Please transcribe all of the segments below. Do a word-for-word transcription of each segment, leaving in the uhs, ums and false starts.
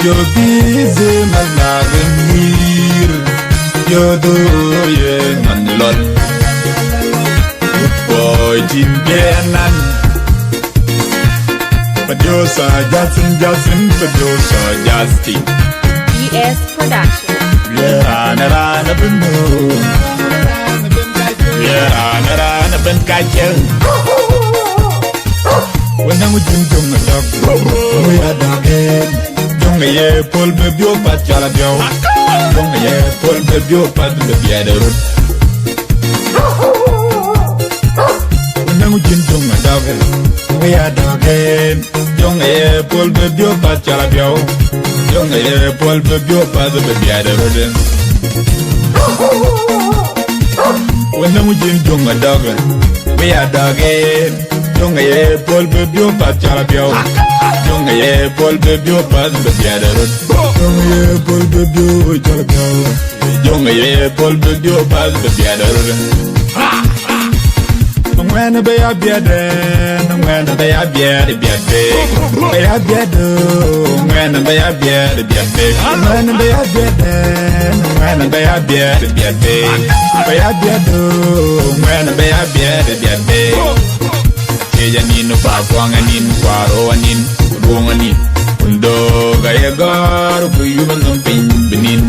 Yo busy man na rin wir. Yo do ye man lol. Boy tin bianan. Producer Justin, Justin, producer Justin. B S Production. Yeah, rana rana bino. Yeah, rana rana ben kachel. Wënëŋ jin jöŋ ë dɔ̈k, we are dɔ̈k yen. Jöŋ ë ye pol bï biöök path cɔl abiɔ̈u. Jöŋ ë ye pol bï biöök path bï biɛt ë röt. Wënëŋ jin jöŋ ë dɔ̈k, we are dɔ̈k yen. Jöŋ ë ye pol bï biöök path cɔl abiɔ̈u. Jöŋ ë ye pol bï biöök path bï biɛt ë röt. Wënëŋ jin jöŋ ë dɔ̈k, we are dɔ̈k yen. Jöŋ ë ye pol bï biöök path cɔl abiɔ̈u. Jöŋ ë ye pol bï biöök path bï biɛt ë röt. Jöŋ ë ye pol bï biöök cɔl abiɔ̈u. Jöŋ ë ye pol bï biöök path bï biɛt ë röt. Ŋuɛ̈n bï ya biɛt ën, ŋuɛ̈n bï ya biɛt biɛt bï. Bï ya biɛt ë, ŋuɛ̈n bï ya biɛt biɛt bï. Ŋuɛ̈n bï ya biɛt ën, ŋuɛ̈n bï ya biɛt biɛt bï. Bï ya biɛt ë, ŋuɛ̈n bï ya biɛt biɛt bï. Ciëc anin, kuakuɔŋ anin, kuarou anin, kuduɔŋ anin. Kun döök aye gɔ̈ɔ̈r, ku yup anhom piny bï nin.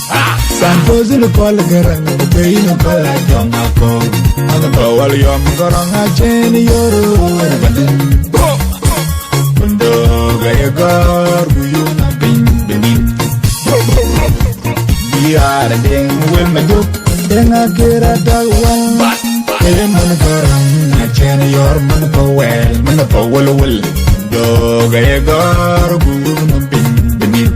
Ah! Santos in kɔl Garaŋ, ku bei in kɔl Ajɔŋ Akɔ̈u. An kɔ̈u wal yɔm Garaŋ acen yor wer baden. Kun döök aye gɔ̈ɔ̈r, ku yup anhom piny bï nin. Biaar Deŋ wël Majök, Deŋ Aker adak wal. Ee man Garaŋ acen yor man pa wɛl, man pa wël wël. Döök aye gɔ̈ɔ̈r guur man piny bï nin.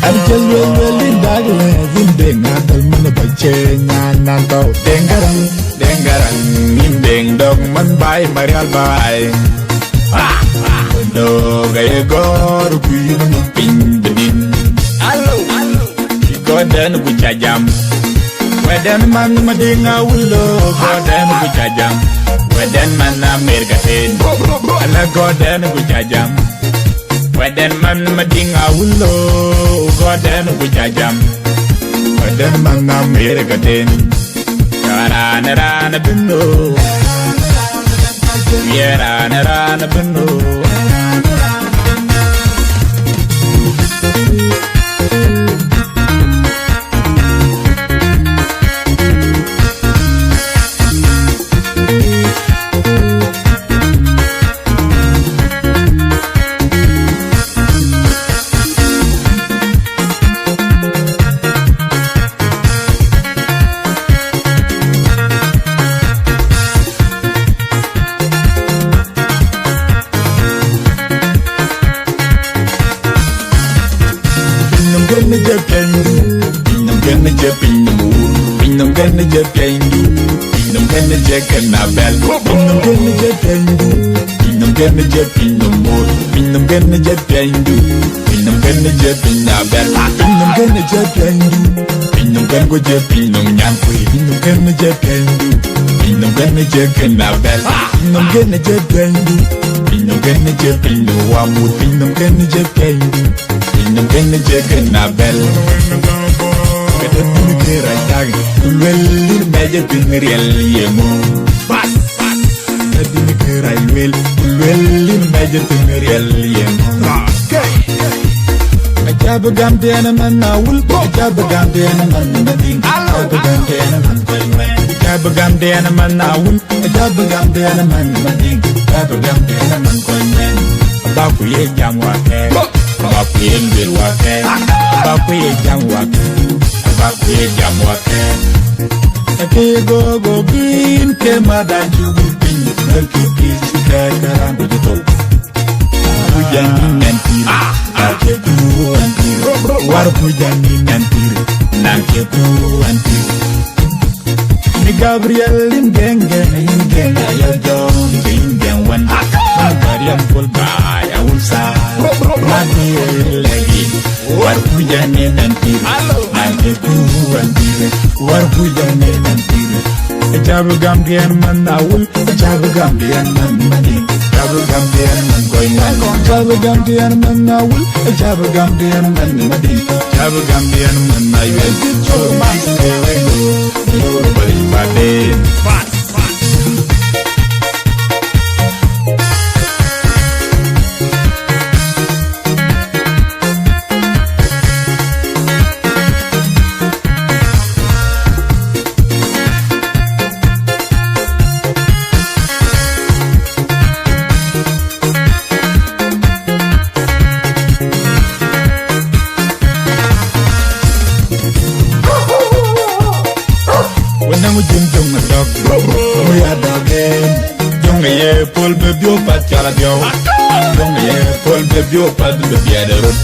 An cï luel luel in dak lɛ̈k in Deŋ Athel man pa cëë nyan nan tɔ̈u. Deŋ Garaŋ, Deŋ Garaŋ, in Deŋ dɔ̈k man baai Marial baai. Döök aye gɔ̈ɔ̈r guur man piny bï nin. Alo, alo. Gɔ̈ɔ̈rden ku ca jam. Wɛ̈tden man Madiŋ Awulo, gɔ̈ɔ̈rden ku ca jam. Wɛ̈tden man Amerika ten. Ala gɔ̈ɔ̈rden ku ca jam. Wɛ̈tden man Madiŋ Awulo, gɔ̈ɔ̈rden ku ca jam. Wɛ̈tden man Amerika ten. Raan, raan bï no. Ye raan, raan bï no. Piny nɔm kën jɛ piɛnydu, piny nɔm kën jɛ piny nɔm wur, piny nɔm kën jɛ piɛnydu, piny nɔm kën jɛ kën abɛl, piny nɔm kën jɛ piɛnydu, piny nɔm kën jɛ piny nɔm wur, piny nɔm kën jɛ piɛnydu, piny nɔm kën jɛ piny abɛl, piny nɔm kën jɛ piɛnydu, piny nɔm kën ku jɛ piny nɔm nyankui, piny nɔm kën jɛ piɛnydu, piny nɔm kën jɛ kën abɛl, piny nɔm kën jɛ piɛnydu, piny nɔm kën jɛ piny nɔm wamut, piny nɔm kën jɛ piɛnydu. Piny nɔm kën jɛ kën abɛl. Këdë bïn ke rac tak, ku luel in mɛc ë piŋ riɛl ye ŋö? Bas, bas. Këdë bïn ke rac luel, ku luel in mɛc ë piŋ riɛl ye ŋö? Acä bï gam tënë man Awul, acä bï gam tënë man Madiŋ, acä bï gam tënë man Kɔc Ŋuɛ̈ɛ̈n, acä bï gam tënë man Awul. Acä bï gam tënë man Madiŋ, acä bï gam tënë man Kɔc Ŋuɛ̈ɛ̈n. Aba ku ye jam wakɛ̈ɛ̈k, aba ku ye luel wakɛ̈ɛ̈k, aba ku ye jam wakɛ̈ɛ̈k, aba ku ye jam wakɛ̈ɛ̈k. Akë ye gogo bïn ke madan cuk piny, ke kï pïïr cï kɛ̈ɛ̈k ke raan ku cï thou. Ku jam nɛn pïïr, na ke ku an pïïr. War ku jam nɛn pïïr, na ke ku an pïïr. Ni Gabriel in geng geng, in geng ayo jong, in geng wan. Ni Mariam pol ba ya ulsa. Mati legi, war ku jam nɛn pïïr, na ke ku an pïïr. War ku jam nɛn pïïr. Acä bï gam tënë man Awul, acä bï gam tënë man Madiŋ, acä Cä bï gäm diɛn mɛn kɔc ŋuan, cä bï gäm diɛn mɛn Awil, cä bï gäm diɛn mɛn Madïŋ, cä bï gäm diɛn mɛn Ayuɛl, cä bï gäm diɛn mɛn Ayuɛl, cä bï gäm diɛn mɛn Madïŋ. Wën nɔŋ jïn jöŋ ë dɔ̈k, wën ya dɔ̈k en. Jöŋ ë ye pol bï biöök path cɔl abiɔ̈u. Jöŋ ë ye pol bï biöök path bï biɛt ë röt.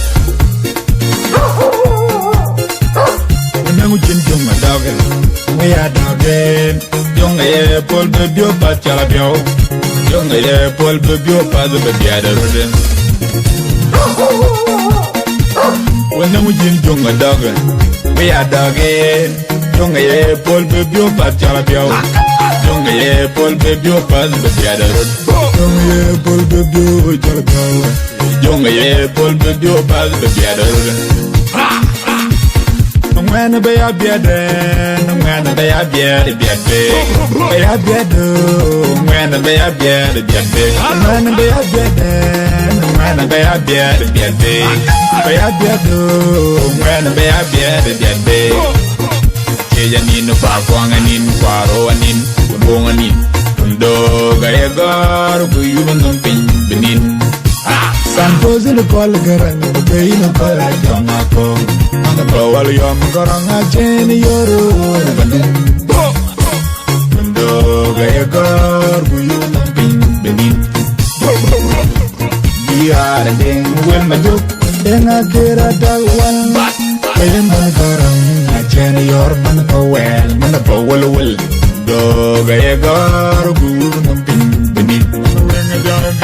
Wën nɔŋ jïn jöŋ ë dɔ̈k, wën ya dɔ̈k en. Jöŋ ë ye pol bï biöök path cɔl abiɔ̈u. Jöŋ ë ye pol bï biöök path bï biɛt ë röt. Wën nɔŋ jïn jöŋ ë dɔ̈k, wën ya dɔ̈k en. Jöŋ ë ye pol bï biöök path cɔl abiɔ̈u. Jöŋ ë ye pol bï biöök path bï biɛt ë röt. Jöŋ ë ye pol bï biöök cɔl abiɔ̈u. Jöŋ ë ye pol bï biöök path bï biɛt ë röt. Ŋuɛ̈n bï ya biɛt ë, ŋuɛ̈n bï ya biɛt ë biɛt bï. Bï ya biɛt ë, ŋuɛ̈n bï ya biɛt ë biɛt bï. Ŋuɛ̈n bï ya biɛt ë, ŋuɛ̈n bï ya biɛt ë biɛt bï. Bï ya biɛt ë, ŋuɛ̈n bï ya biɛt ë biɛt bï. Cie ya nïn ba kuaŋ anïn, kuaro anïn, ku duoŋ anïn. Ku ndöök aye gɔ̈ɔ̈r ku yup nɔm piny bï nïn. Santos në kɔl Gäräŋ, ku bei në kɔl Ajɔŋ Akɔ̈u. An bä wäl yɔm Gäräŋ acïn yor wën bä nïn. Ku ndöök aye gɔ̈ɔ̈r ku yup nɔm piny bï nïn. Diäär Deŋ wël Majök, Deŋ Aker Adak Wal. Wël man Gäräŋ, acïn yor man pa wɛl, man pa wël wël. Döök aye gɔ̈ɔ̈r guur nɔm piny bï nïn.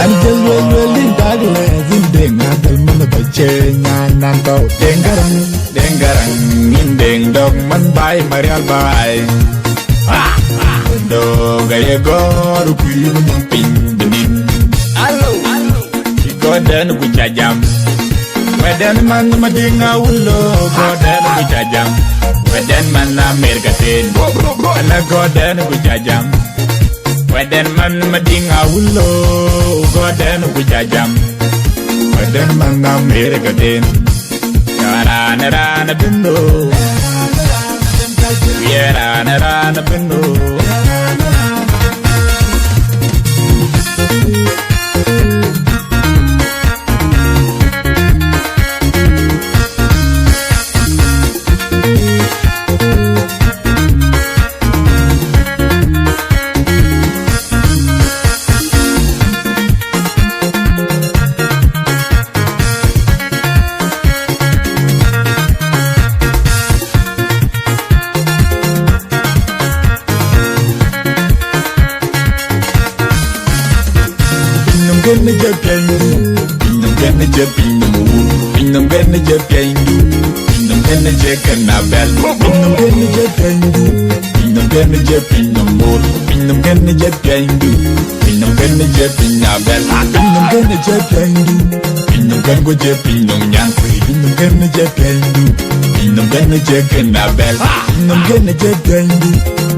An jël wël wël in dak lɛ̈th in Deŋ Adhäl man pa cëë nyan nan tɔ̈u Deŋ Gäräŋ. Deŋ Gäräŋ, in Deŋ dɔ̈k man baai Marial baai. Döök aye gɔ̈ɔ̈r kuiir nɔm piny bï nïn. Alo, cï gɔ̈ɔ̈rden ku ca jam. Wɛ̈tden man Madïŋ Awulo, gɔ̈ɔ̈rden ku ca jam. Wɛ̈tden man Amerika ten. Ala gɔ̈ɔ̈rden ku ca jam. Wɛ̈tden man Madïŋ Awulo, gɔ̈ɔ̈rden ku ca jam. Wɛ̈tden man Amerika ten. Ya raan, raan abï nööm. Ya raan, raan abï nööm. Pinynhom kënë jɛ piɛnydu, pinynhom kënë jɛ pinynhom wur, pinynhom kënë jɛ piɛnydu, pinynhom kënë jɛ kën abɛl, pinynhom kënë jɛ piɛnydu, pinynhom kënë jɛ pinynhom wur, pinynhom kënë jɛ piɛnydu, pinynhom kënë jɛ piny abɛl, pinynhom kënë jɛ piɛnydu, pinynhom kën ku jɛ pinynhom nyan, pinynhom kënë jɛ piɛnydu, pinynhom kënë jɛ kën abɛl, pinynhom kënë jɛ piɛnydu,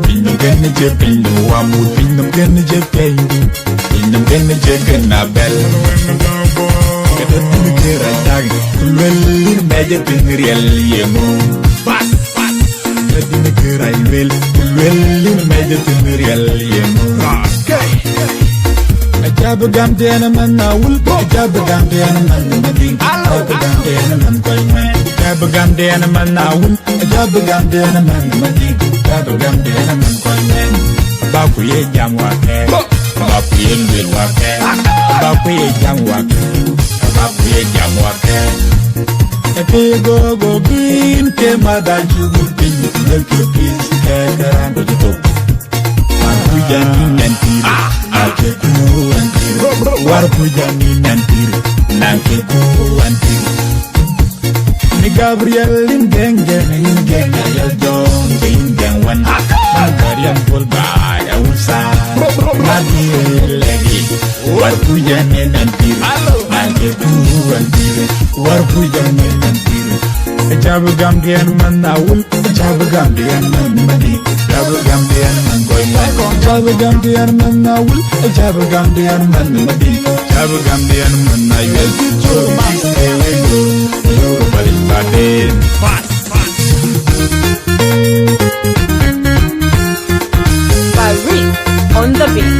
pinynhom kënë jɛ pinynhom wamur, pinynhom kënë jɛ piɛnydu. Pinynhom kënë jɛ kën abɛl. Këdë tïŋ kë rac thaŋ, ku luel yïn mɛc ë piŋ riɛl yeŋö? Bas, bas. Këdë tïŋ kë rac luel, ku luel yïn mɛc ë piŋ riɛl yeŋö? Okay. Acä bï gam tɛ̈n ë man Awul, acä bï gam tɛ̈n ë man Madïŋ, acä bï gam tɛ̈n ë man kɔc ŋuɛ̈n, acä bï gam tɛ̈n ë man Awul. Jabï gam den man Madïŋ, jabï gam den man kɔc ŋuɛ̈n. Ba ku ye jam wakɛ̈ɛ̈k, ba ku ye luel wakɛ̈ɛ̈k, ba ku ye jam wakɛ̈ɛ̈k, ba ku ye jam wakɛ̈ɛ̈k. Ë ke go go bïn ke madhan cuk piny, lël ke pith kɛ̈ɛ̈k raan bï cï thok. War ku jam nïn nyan pïïr, na ke ku wan pïïr. War ku jam nïn nyan pïïr, na ke ku wan pïïr. Ni Gabriel in geng geng, in geng Gabriel John, in geng wan. Gabriel Paul ba ya usa. Gabriel legi. What? Kujan en an pir, alo, ake ku an pir, war kujan en an pir. Jab gam dian man awul, jab gam dian man madi. Jab gam dian man goy man. Jab gam dian man awul, jab gam dian man madi. Jab gam dian man ayuel. Yo, yo, bari baden. Pass, pass. Farid on the beat.